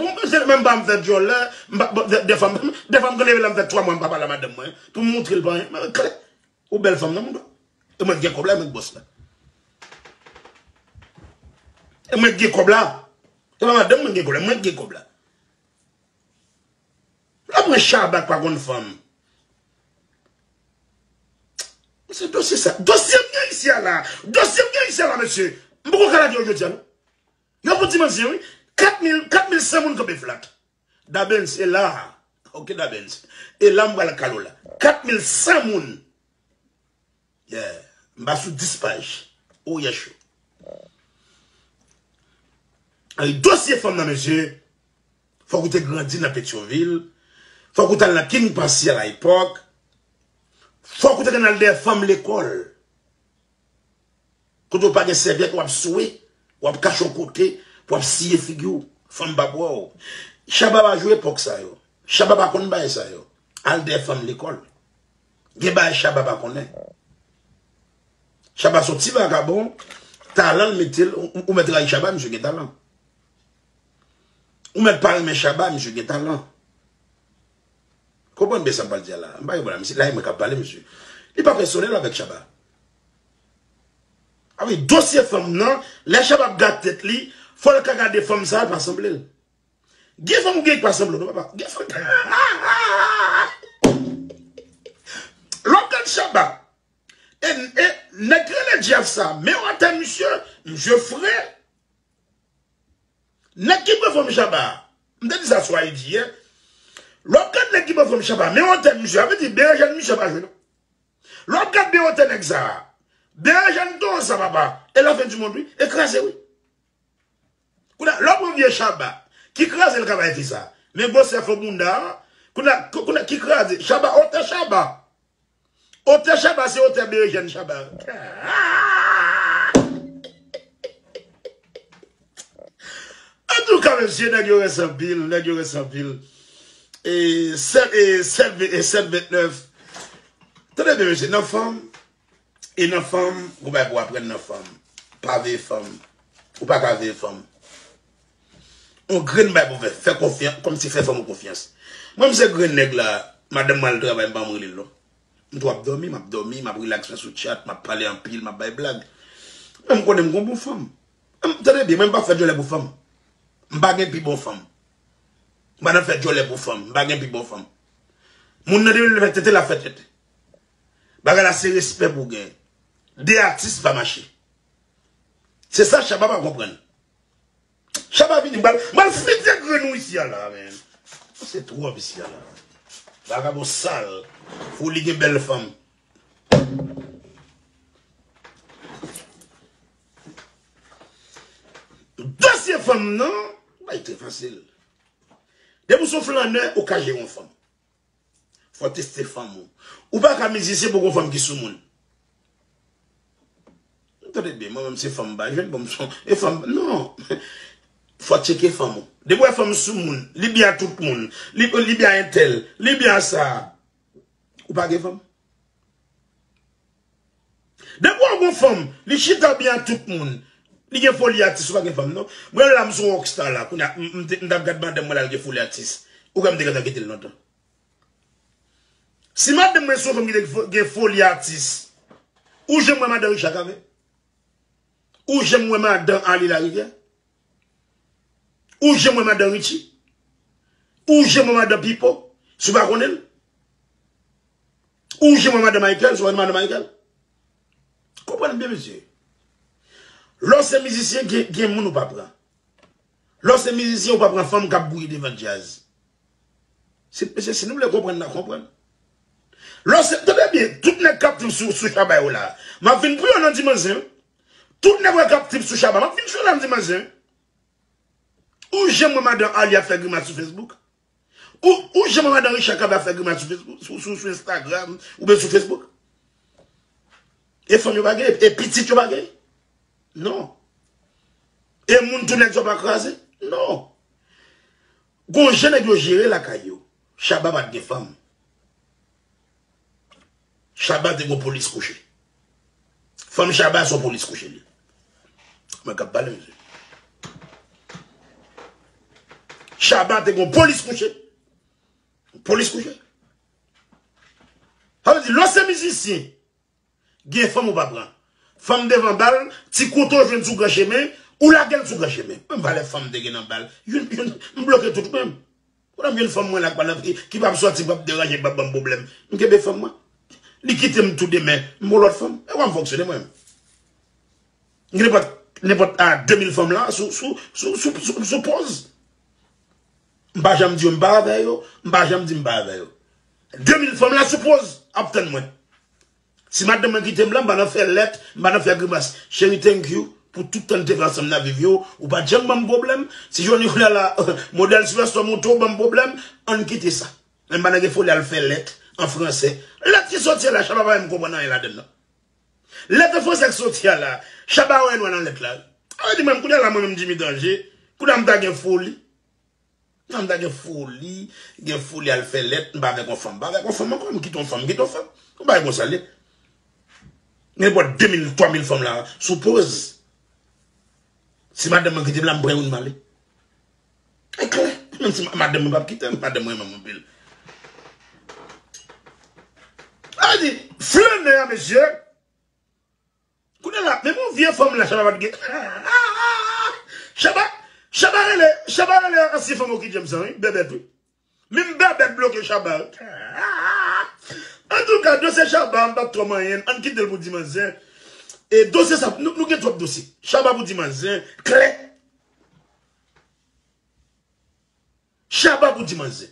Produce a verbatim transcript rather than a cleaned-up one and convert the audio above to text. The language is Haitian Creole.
Mwen, se menm pa m fè djòlè, m pa, bon, de, de fwa, m- de fwa m gen leve la m fè twa mwa m pa pale a madanm mwen, pou m montre l pa anyen. Men klè, ou bèl fanm nan, moun. E mwen ki gen kòb la, e mwen ki bòs la. E mwen ki gen kòb la. Se pa madanm mwen ki gen kòb la, mwen ki gen kòb la. Lè mwen Shabba k pa konn fanm. Se dosye sa. Dosye m gen isi a la. Dosye m gen isi a la, mesye. M poko ka lage yo jodi a, non. Yo pou di manzè, wi. Kat mil, kat mil san moun kanpe flat. Dabens, e la. Ok, Dabens. E la m pral kalo la. Kat mil san moun. Yeah. M pa sou dis paj. Oh, yeah, show. Ay, dosye fanm nan, mesye. Fòk ou te grandi nan Petyonvil. Fòk ou t al nan King Posse a laypòk. Fòk ou te konn al dèyè fanm lekòl. Kote w pa gen sèvyèt, w ap swe, w ap kache yon kote, w ap siye figi w. Fanm p ap wè w. Shabba pa jwe epòk sa yo. Shabba pa konn bagay sa yo. Al dèyè fanm lekòl. Gen bagay Shabba pa konnen. Shabba se yon ti vagabon, talan l mete l, ou, ou mèt rayi Shabba, misye gen talan. Ou mèt pa renmen Shabba, misye gen talan. Konprann byen sa m pral di a la. M pa gen pwoblèm. Si la e mwen k ap pale, mesye. Li pa pèsonèl avèk Shabba. A wi, dosye fanm nan, lè Shabba ap gate tèt li, fò l ka gade fanm sa a, l pa sanble l. Gen fanm ou gen ki pa sanble w, non, papa. Gen fanm. Lè w gade Shabba, e, e, nèg ki rele Jeff sa, men w atè misye, misye fre. Nèg ki pran fanm Shabba, m te di sa sou I G yè. Lè w gade nèg ki pran fanm Shabba, men w atè misye, sa vle di berejèn misye pa jwe, non. Lè w gade berejèn nèg sa a, berejèn towo sa, papa, e la fen di mond, wi, e kraze, wi. Kounye a, lè w pran vye Shabba, ki kraze l ka bay fi sa. Men gwosè fo bounda a, kounye a, kounye a, ki kraze, Shabba, otè Shabba. Otè Shabba se otè berejèn Shabba. Antouka, mesye, nèg yo rès anpil, nèg yo rès anpil. E sèt, e sèt, e sèt ventnèf. Tande byen, mesye, nan fanm, e nan fanm, gon bagay pou aprann nan fanm. Pa veye fanm. Ou pa ka veye fanm. On grenn bagay pou fè, fè konfyans, kòmsi fè fanm ou konfyans. Mwen, m se grenn nèg la, madanm mwen al travay, m pa janm rele l, non. M tou ap dòmi, m ap dòmi, m ap rilaks mwen sou chat, m ap pale anpil, m ap bay blag. Men m konnen m gon bon fanm. M, tande byen, mwen m pa fè djòlè pou fanm. M pa gen pi bon fanm. M pa nan fè djòlè pou fanm. M pa gen pi bon fanm. Moun nan depi l fè tete, l ap fè tete. Bagay la se respè pou w gen. De atis pa mache. Se sa Shabba pa konprann. Shabba vini, m pral, m pral fete grenn ou isi a la, men. Se twòp isi a la. Vagabon sal. Fou li gen bèl fanm. Dosye fanm nan, bay trè fasil. Depi w se yon flannè, ou ka jere yon fanm. Fò w teste fanm ou. Ou pa ka mizisyen pou gon fanm ki sou moun. Tande byen, mwen menm se fanm m pa jwenn, bon, m son, e fanm, non. Fò w tcheke fanm ou. Depi w wè fanm sou moun, li byen a tout moun, li, li byen a entèl, li byen a sa, ou pa gen fanm. Depi w wè gon fanm, li chita byen a tout moun, li gen foli atis, ou pa gen fanm, non. Mwen la, m se yon rockstar la, kounye a, m, m te, m t ap gad madanm mwen la, l gen foli atis. Ou kwè m te gentan kite l lontan. Si madanm mwen se yon fanm ki te fo-, gen foli atis, ou janm wè madan Richard Cavé? Ou janm wè madan Arly Larivière? Ou janm wè madan Richie? Ou janm wè madan Pipo? Si w pa konnen l? Ou janm wè madan Michael? Si w pa konnen madan Michael? Konprann byen, mesye. Lè w se mizisyen, gen, gen moun ou pa pran. Lè w se mizisyen, ou pa pran fanm k ap bouyi devan djaz. Si, mesye, si nou vle konprann, n a konprann. Lè w se, tande byen, tout nèg k ap trip sou, sou Shabba yo la. M ap vin pou yo nan dimanch zen, wi. Tout nèg wè k ap trip sou Shabba, m ap vin sou yo nan dimanch zen, wi. Ou janm wè madan Arly ap fè grimas sou Facebook? Ou, ou janm wè madan Richard Cavé ap fè grimas sou Facebook, sou, sou, sou Instagram, oubyen sou Facebook? E fanm yo pa gen, e pitit yo pa gen? Non. E moun tou nèg yo pa kraze? Non. Gon jan nèg yo jere lakay yo. Shabba pa t gen fanm. Shabba te gon polis kouche. Fanm Shabba se yon polis kouche li. Mwen k ap pale, mesye. Shabba te gon polis kouche. Polis kouche. Sa vle di, lè w se mizisyen, gen fanm ou pa pran. Fanm devan bal, ti kouto jwenn sou gran chemen, ou lage l sou gran chemen. Menm valè fanm te gen nan bal. Youn, youn, m bloke tout menm. Ou nan youn fanm mwen la k pa nan, ki, ki p ap sòti, p ap deranje, p ap ban m pwoblèm. M kenbe fanm mwen. Li kite m tou demen, m gon lòt fanm. E w a m fonksyone mwen menm. M gen nenpòt, nenpòt a de mil fanm la sou, sou, sou, sou, sou, sou pòz. M pa janm di yo m pa avè yo, m pa janm di m pa avè yo. De mil fanm la sou pòz ap tann mwen. Si madanm mwen kite m la, m pa nan fè lèt, m pa nan fè grimas. Cheri, thank you pou tout tan n te fè ansanm nan viv yo. Ou pa t janm ban m pwoblèm. Si jodi kounye a la, modèl Sylvester monte w ban m pwoblèm, ann kite sa. Men m pa nan gen foli al fè lèt an fransè. Lèt ki soti a la, Shabba pa menm konprann anyen ladann nan. Lèt an fransè ki soti a la, Shabba wè nwa nan lèt la. Sa vle di mwen, kounye a la, mwen menm Jimmy Danger, kounye a m ta gen foli. Nan m ta gen foli, gen foli al fè lèt, m pa avèk yon fanm, m pa avèk yon fanm ankò, m kite yon fanm, m kite yon fanm. Yon bagay konsa l ye. Nenpòt de mil, twa mil fanm la sou pòz. Si madanm mwen kite m la, m pran youn m ale. E klè, menm si ma- madanm mwen p ap kite m, madanm mwen renmen m anpil. A di, flanè a, mesye. Kounye a la, menm yon vye fanm la, Shabba pa t gen. Shabba, Shabba rele, Shabba rele ansyen fanm Oky James lan, wi, Bèbèt, wi. Menm Bèbèt bloke Shabba, wi. Antouka, dosye Shabba, m p ap twò manyen, ann kite l pou dimanch zen. E dosye sa, nou, nou gen twòp dosye. Shabba pou dimanch zen, klè. Shabba pou dimanch zen.